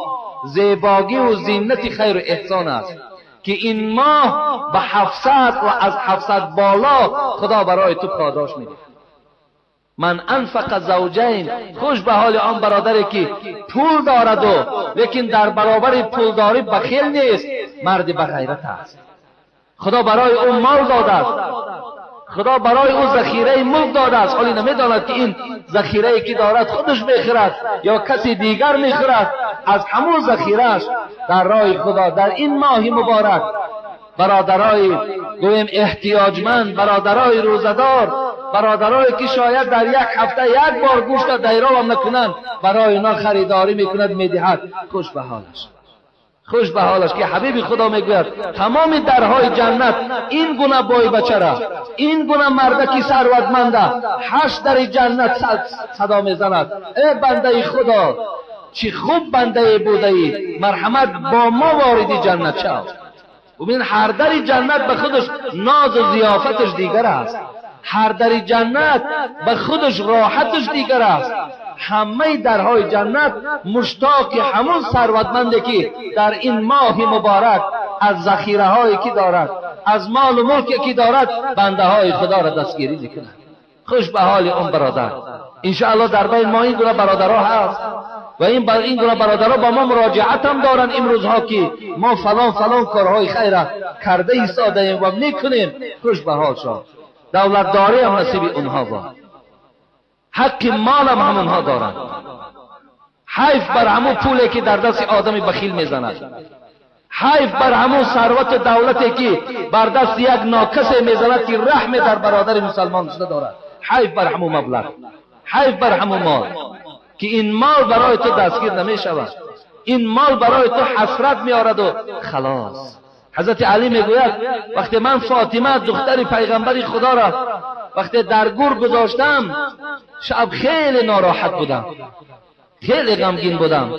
زیباگی و زینت خیر احسان است که این ماه به 700 و از 700 بالا خدا برای تو پاداش میده. من انفق زوجین، خوش به حال آن برادری که پول دارد و لیکن در برابر پولداری بخیل نیست، مرد بغیرت است. خدا برای او مال داده است، خدا برای او ذخیره ملک داده است، حالی نمیداند که این ذخیره که دارد خودش میخورد یا کسی دیگر میخورد. از همون ذخیرهش در راه خدا در این ماه مبارک برادرای گویم احتیاجمند، برادرای روزدار، برادرایی که شاید در یک هفته یک بار گوشت دیرا هم نکنند، برای اونا خریداری میکند میدهد. خوش به حالش، خوش به حالش که حبیب خدا میگوید تمام درهای جنت این گونه بای بچه را، این گونه مردکی ثروتمنده، 8 در جنت صدا میزند ای بنده خدا، چی خوب بنده بوده ای، مرحمت با ما وارد جنت شو. ببین هر در جنت به خودش ناز و ضیافتش دیگر است، هر در جنت به خودش راحتش دیگر است. همه درهای جنت مشتاق همون ثروتمندی که در این ماه مبارک از ذخیره هایی که دارد، از مال و ملکی که دارد، بنده های خدا را دستگیری میکند. خوش به حال اون برادر. انشاءالله در بین ما این گونه برادرها هست و این گونه برادرها با ما مراجعت هم دارن امروزها که ما فلان فلان کارهای خیر کرده ایستاده ایم و میکنیم. خوش به حال شد. دولتداری هم نصیب اونها باد، حق مال هم همونها دارند. حیف بر همون پولی که در دست آدم بخیل میزند، حیف بر همون ثروت و دولتی که بر دست یک ناکس میزند که رحم در برادر مسلمان ندارد. حیف بر همون مبلغ، حیف بر همون مال. که این مال برای تو دستگیر نمی شود، این مال برای تو حسرت می آرد و خلاص. حضرت علی میگوید وقتی من فاطمه دختر پیغمبر خدا را وقتی در گور گذاشتم، شب خیلی ناراحت بودم، خیلی غمگین بودم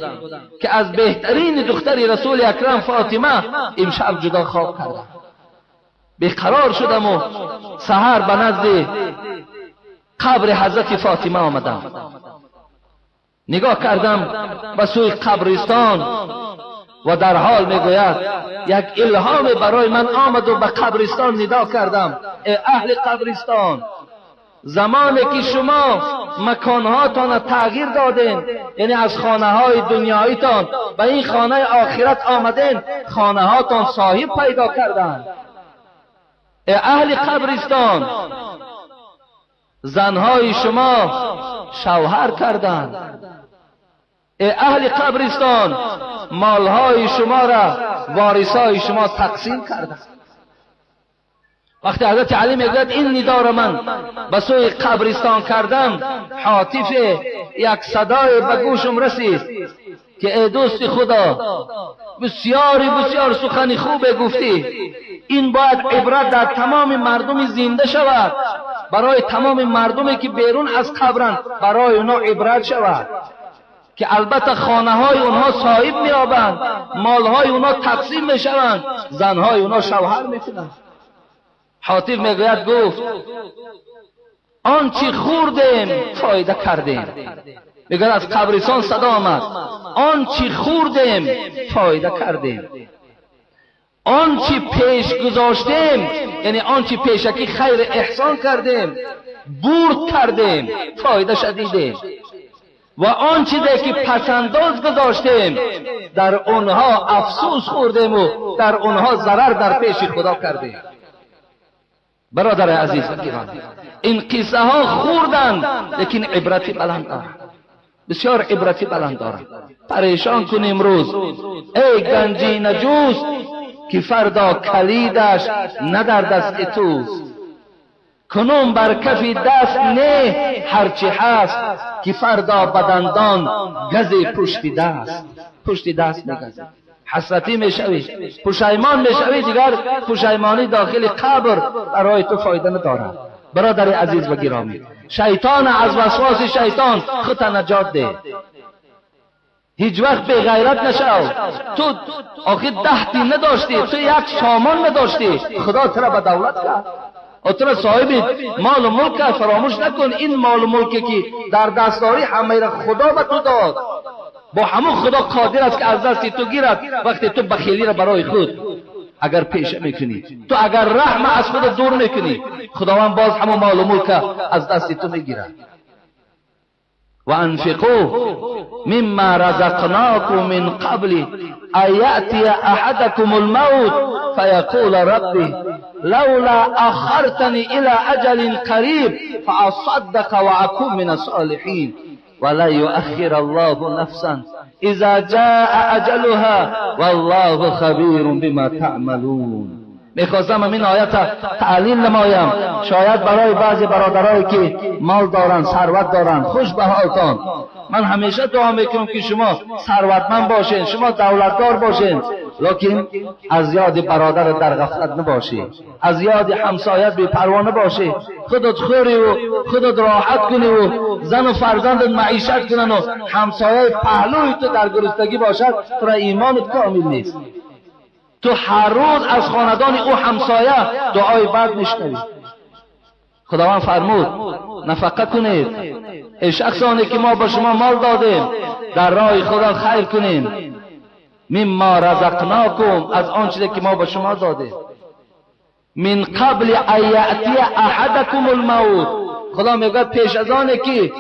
که از بهترین دختر رسول اکرم فاطمه امشب جدا خواب کردم. بیقرار شدم و سحر به نزد قبر حضرت فاطمه آمدم. نگاه کردم به سوی قبرستان و در حال میگوید یک الهام برای من آمد و به قبرستان ندا کردم: ای اهل قبرستان، زمانی که شما مکانهاتان تغییر دادین، یعنی از خانه های دنیاییتان به این خانه آخرت آمدین، خانه هاتان صاحب پیدا کردن. ای اهل قبرستان، زنهای شما شوهر کردند. ای اهل قبرستان، مالهای شما را وارثای شما تقسیم کردند. وقتی حضرت علی میگوید این ندا را من به سوی قبرستان کردم، حاطف یک صدای به گوشم رسید که ای دوست خدا، بسیار بسیار سخن خوب گفتی، این باید عبرت در تمام مردم زنده شود، برای تمام مردمی که بیرون از قبرند برای اونا عبرت شود که البته خانه های اونها صاحب میابند، مالهای اونها تقسیم میشوند، زنهای اونها شوهر میکنند. حاطف میگوید گفت آنچه خوردیم فایده کردیم. میگوید از قبرستان صدا آمد: آنچه خوردیم فایده کردیم، آنچه پیش گذاشتیم، یعنی آنچه پیشکی خیر احسان کردیم، برد کردیم، فایده شدیدیم، و آنچه که پسنداز گذاشتیم در آنها افسوس خوردیم و در آنها ضرر در پیش خدا کردیم. برادر عزیز، این قصه ها خوردند لیکن عبرتی بلند دارند، بسیار عبرتی بلند دارند. پریشان کن امروز ای گنجی نجوست که فردا کلیدش نه در دست توست، کنون بر کف دست نه هرچی هست که فردا بدندان گز پشت دست، پشت دست نگزی. حسرتی میشوی، پشیمان میشوی، دیگر پشیمانی داخل قبر برای تو فایده ندارد. برادر عزیز و گرامی، شیطان از وسواس شیطان خودت نجات ده. هیچ وقت بی غیرت نشو. تو آخه 10 دین نداشتی، تو یک سامان نداشتی، خدا تو را به دولت کرد، تو را صاحب مال و ملک کرد. فراموش نکن این مال و ملکی که در دست داری همه را خدا به تو داد، با همون خدا قادر است که از دست تو گیرد وقتی تو بخیلی را برای خود اگر پیشه میکنی، تو اگر رحم از خود دور میکنی، خداوند باز همون مال و ملک از دست تو میگیرد. و انفقوا مما رزقناکم من قبل ان یأتی احدکم الموت فیقول ربی لولا اخرتنی الى اجل قریب فاصدق واکون من الصالحین ولا يؤخر الله نفسا اذا جاء اجلها والله خبیر بما تعملون. میخواستم این آیت تعلیل نمایم، شاید برای بعضی برادرایی که مال دارن، ثروت دارن، خوش به حالتان. من همیشه دعا میکنم که شما ثروتمند باشین، شما دولتدار باشین، لیکن از یاد برادر در غفلت نباشی، از یاد همسایت بی پروا نباشی. خودت خوری و خودت راحت کنی و زن و فرزندت معیشت کنن و همسایه پهلوی تو در گرسنگی باشد، تو را ایمانت کامل نیست. تو هر روز از خاندان او همسایه دعای بد میشنوی. خداوند فرمود نفقه کنید ای شخصانی که ما به شما مال دادیم، در راه خدا خیر کنیم. مما رزقناکم، از آن چیزی که ما به شما دادیم. من قبل ان یأتی احدکم الموت، خدا میگوید پیش از آن که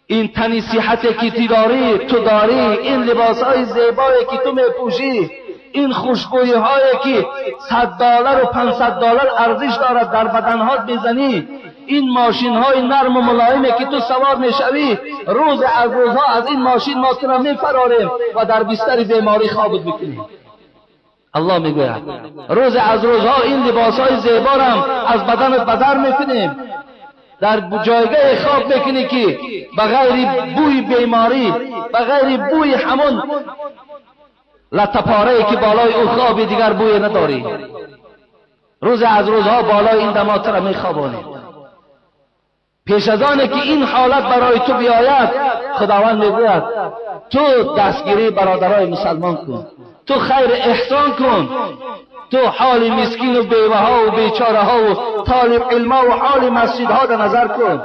این تنی صحتی که تو داری، این لباسهای زیبایی که تو میپوشی، این خوشبویی هایی که $100 و $500 ارزش دارد در بدنهات میزنی، این ماشین های نرم و ملایمی که تو سوار میشوی، روز از روزها از این ماشین ما تو را میفراریم و در بستر بیماری خوابت میکنیم. الله میگوید روز از روزها این لباس های زیبا را از بدنت بدر میکنیم. در جایگاه خواب میکنی که بغیر بوی بیماری، بغیر بوی همون لطپاره که بالای او خوابی دیگر بوی نداری. روز از روزها بالای این دمات را میخوابانی. پیش از آن که این حالت برای تو بیاید، خداوند میگوید تو دستگیری برادرای مسلمان کن، تو خیر احسان کن، تو حال مسکین و بیوه ها و بیچاره ها و طالب علم ها و حال مسجد ها در نظر کن.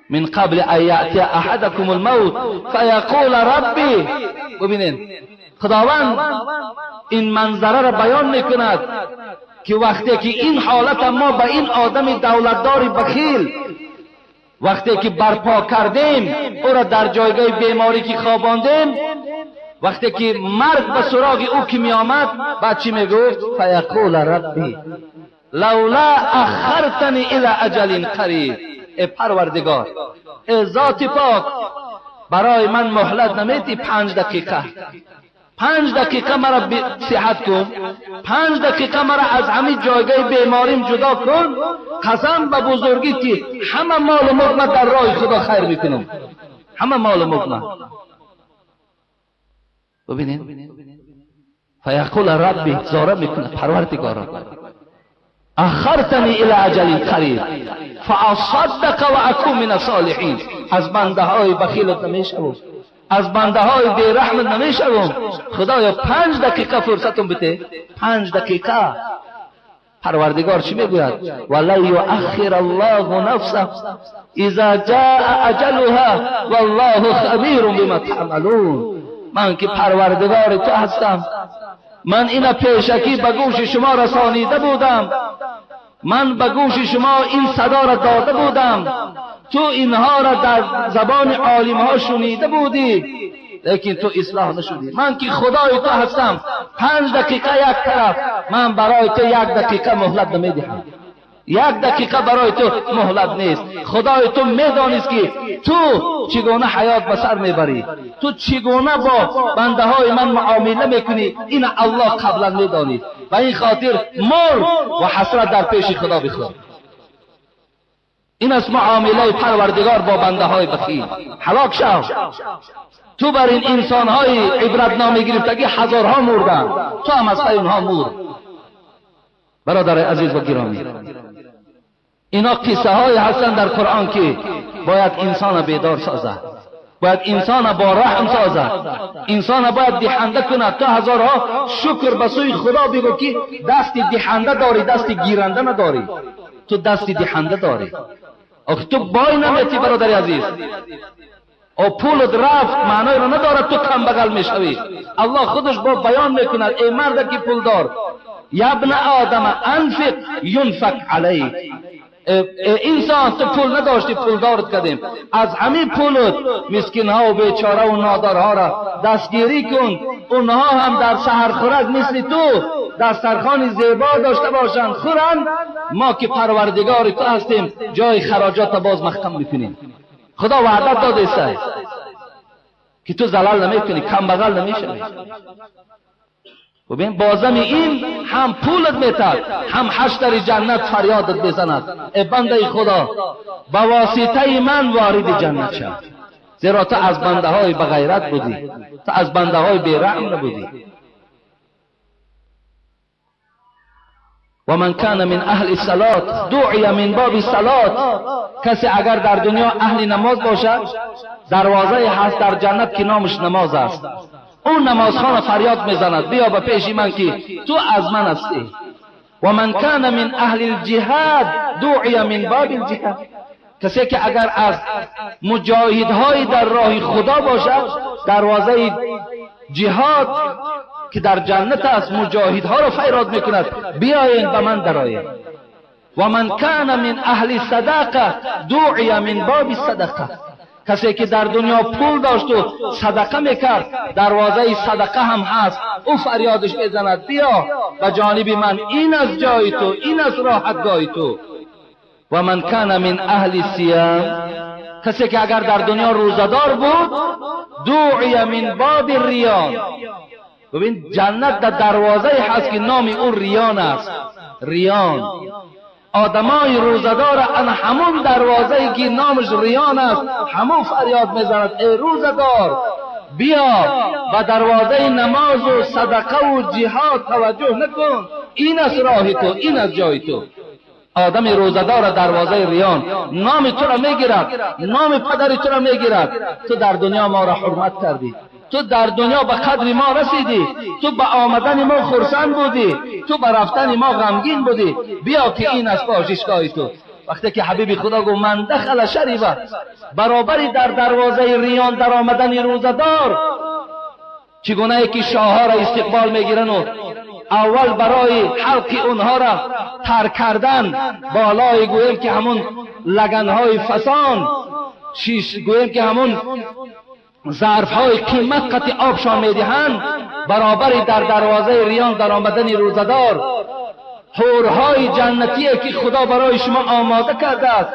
من قبل ان یأتی احدکم الموت فیقول ربی. ببینین خداوند این منظره را بیان میکند که وقتی که این حالت ما به این آدم دولتدار بخیل وقتی که برپا کردیم، او را در جایگاه بیماری که خواباندیم، وقتی که مرگ به سراغ او که می آمد، بعد چی میگفت؟ فیقول ربی لولا اخرتنی الی اجل قریب. ای پروردگار، ای ذات پاک، برای من مهلت نمیتی 5 دقیقه، 5 دقیقه مرا صحت کن، 5 دقیقه مرا از همین جایگاه بیماریم جدا کن. قسم به بزرگی که همه مال و ملک در راه خدا خیر میکنم، همه مال و ملک. ببینید فیقول ربی، زاره میکنه پروردگارا، اخرتنی الی اجل قریب فاصدق و اکون من الصالحین. از بنده های بخیلت نمیشوم، از بنده های بیرحمت نمیشوم. خدایا 5 دقیقه فرصتم بده، 5 دقیقه. پروردگار چی میگوید؟ ولن یؤخر الله نفسا اذا جاء اجلها والله خبیر بما تعملون. من که پروردگار تو هستم، من اینا پیشکی به گوش شما رسانیده بودم، من به گوش شما این صدا را داده بودم، تو اینها را در زبان عالم ها شنیده بودی، لیکن تو اصلاح نشدی. من که خدای تو هستم، 5 دقیقه یک طرف، من برای تو 1 دقیقه مهلت نمیدهم، 1 دقیقه برای تو مهلت نیست. خدای تو میدانست که تو چگونه حیات به سر میبری، تو چگونه با بنده های من معامله میکنی، این الله قبلا میدانید. و این خاطر مر و حسرت در پیش خدا بخور. این است معامله پروردگار با بنده های بخیل. هلاک شو. تو بر این انسان های عبرتنامه گرفتگی هزارها مردن، تو هم از پی اونها مور. برادر عزیز و گرامی، اینا قصه های هستن در قرآن که باید انسان بیدار سازد، باید انسان با رحم سازد، انسان باید دهنده کند. تا هزارها شکر به سوی خدا بگو که دست دهنده داری، دست گیرنده نداری. تو دست دهنده داری. آخه تو بای نمیتی برادر عزیز. او پولت رفت معنای را ندارد تو کم بغل میشوی. الله خودش با بیان میکند ای مرد که پولدار، یا ابن آدم انفق ینفق علیک. انسان تو پول نداشتی، پولدارت کردیم، از همین پولت مسکین ها و بیچاره و نادارها را دستگیری کن، اونها هم در سحر خورک مثل تو دسترخوان زیبا داشته باشند، خورند. ما که پروردگار تو هستیم جای خراجات باز محکم میکنیم. خدا وعده داده است که تو زلال نمیکنی، کم بغل نمیشوی. ببین بازم این هم پولت میتد، هم حشر جنت فریادت بزند ای بنده خدا با واسطه من وارد جنت شد، زیرا تو از بنده های بغیرت بودی، تو از بنده های بیرحم نبودی. و من کان من اهل الصلاة دعی من باب الصلاة. کسی اگر در دنیا اهل نماز باشد، دروازه هست در جنت که نامش نماز است. اون نمازخانه فریاد میزند بیا به پیش من که تو از من هستی. و من کان من اهل الجهاد دعی من باب الجهاد. کسی که اگر از مجاهدهای در راه خدا باشد، دروازه جهاد که در جنت است مجاهدها را فریاد میکند بیاین به من درآیین. و من کان من اهل صدقه دعی من باب صدقه. کسی که در دنیا پول داشت و صدقه میکرد، دروازه صدقه هم هست، او فریادش میزند بیا به جانب من، این از جای تو، این از راحتگاه تو. و من کان من اهل صیام. کسی که اگر در دنیا روزه‌دار بود، دعی من باب الریان. ببین جنت در دروازه هست که نام او ریان است، ریان. آدمای روزدار ان همون دروازه‌ای که نامش ریان است همون فریاد میزند ای روزدار بیا و دروازه نماز و صدقه و جهاد توجه نکن، این است راه تو، این است جای تو. آدم روزدار دروازه ریان نام تو را میگیرد، نام پدر تو را میگیرد. تو در دنیا ما را حرمت کردی، تو در دنیا به قدر ما رسیدی، تو به آمدن ما خرسند بودی، تو به رفتن ما غمگین بودی، بیا که این است باششگاه تو. وقتی که حبیب خدا گفت من دخل شریبه، برابری در دروازه ریان در آمدن روزدار، چگونه که شاهها را استقبال میگیرن و اول برای حلق اونها را تر کردن بالای گویم که همون لگنهای فسان شیش، گویم که همون ظرفهای قیمت قطع آبشان میدهند، برابری در دروازه ریان در آمدن روزدار حورهای جنتیه که خدا برای شما آماده کرده است،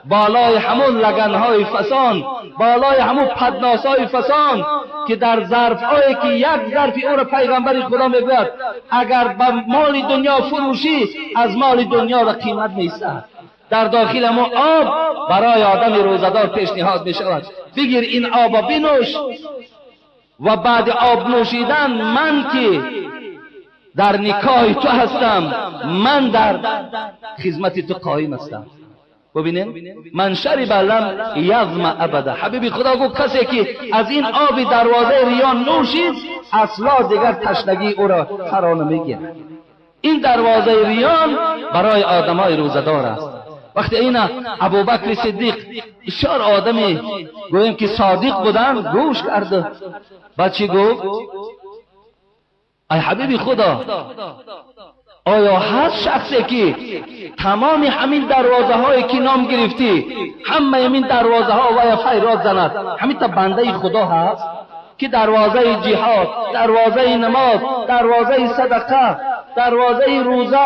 بالای همون لگنهای فسان، بالای همون پدناسهای فسان که در ظرفهایی که یک ظرف او را پیغمبر خدا میگوید اگر به مال دنیا فروشی از مال دنیا را قیمت میستد، در داخل همون آب برای آدم روزدار پیشنهاد میشود بگیر این آب بنوش و بعد آب نوشیدن من که در نکاح تو هستم، من در خدمت تو قایم هستم. ببینین من شرب لم یظمأ ابدا، حبیب خدا گفت کسی که از این آب دروازه ریان نوشید اصلا دیگر تشنگی او را فرا نمیگیرد. این دروازه ریان برای آدمای روزدار است. وقتی این ابوبکر صدیق بسیار آدمی گویم که صادق بودن گوش کرده، بعد چی گفت؟ ای حبیب خدا، آیا هست شخصی که تمام همین دروازه هایی که نام گرفتی همه همین دروازه ها و یا فریاد زند، همین تا بنده خدا هست که دروازه جهاد، دروازه نماز، دروازه صدقه، دروازه روزه،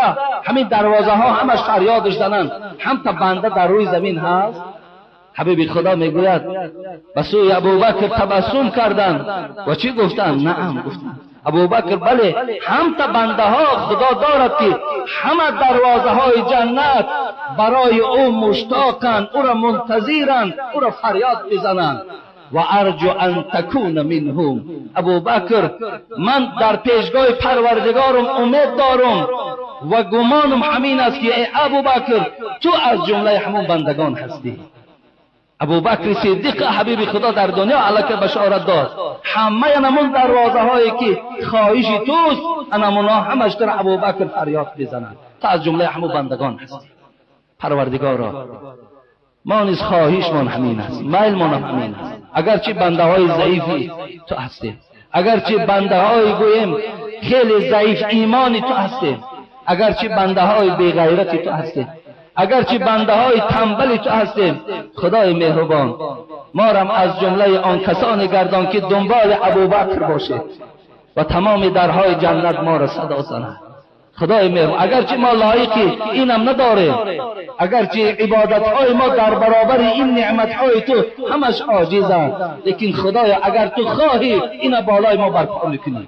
همین دروازه ها همش فریادش زنند، هم تا بنده در روی زمین هست؟ حبیب خدا میگوید به سوی ابوبکر تبسم کردند و چی گفتند؟ نعم گفتند. ابوبکر بله، هم تا بنده ها خدا دارد که همه دروازه های جنت برای او مشتاقند، او را منتظرند، او را فریاد میزنند. و ارجو ان تکون منهم. ابوبکر من در پیشگاه پروردگارم امید دارم و گمانم همین است که ای ابوبکر تو از جمله همون بندگان هستی. ابوبکر صدیق حبیب خدا در دنیا علیک بشارت داد، همه نمون دروازه هایی که خواهش توست انمونا همش در ابوبکر فریاد بزنند، تا از جمله همون بندگان هستی. پروردگارا ما نیز خواهشمان همین است، میلمان همین است، اگرچه بنده های ضعیفی تو هستیم، اگرچه بنده های گویم خیلی ضعیف ایمانی تو هستیم، اگرچه بنده های بیغیرتی تو هستیم، اگرچه بنده های تنبلی تو هستیم، خدای مهربان ما را از جمله آن کسانی گردان که دنبال ابوبکر باشه و تمام درهای جنت ما را صدا زند. خدای مهربان اگرچه ما لایقی اینم نداریم، اگرچه عبادتهای ما در برابر این نعمتهای تو همش عاجزند، لیکن خدایا اگر تو خواهی اینا بالای ما برپا میکنی.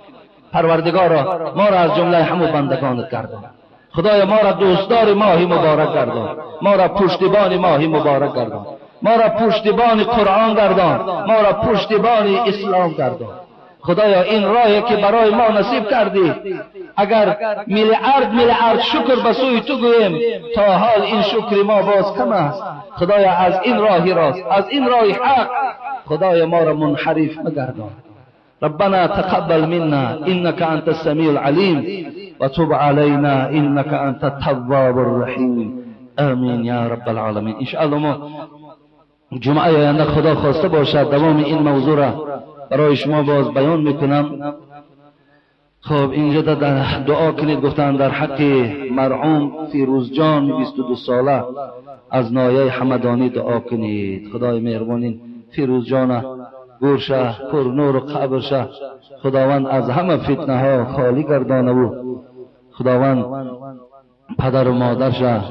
پروردگارا ما را از جمله همو بندگانت گردان. خدایا ما را دوستدار ماهی مبارک گردان، ما را پشتیبان ماهی مبارک گردان، ما را پشتیبان قرآن گردان، ما را پشتیبان اسلام گردان. خدایا این راهی که برای ما نصیب کردی اگر میلیارد میلیارد شکر به سوی تو گوییم تا حال این شکر ما باز کم است. خدایا از این راه راست، از این راه حق خدایا ما را منحرف مگردان. ربنا تقبل منا إنك أنت السميع العليم وتب علينا إنك أنت التواب الرحيم آمين يا رب العالمين. إن شاء الله ما جمعه آینده خدا خواسته باشد دوام این موضوع را برای شما باز بیان میکنم. خب اینجا در دعا کنید، گفتن در حق مرحوم فیروز جان 22 ساله از نایه حمدانی دعا کنید. خدای مهربان فیروز جان گورشه پر نور و قبرشه خداوند از همه فتنه ها خالی گردانه و خداوند پدر و مادرشه.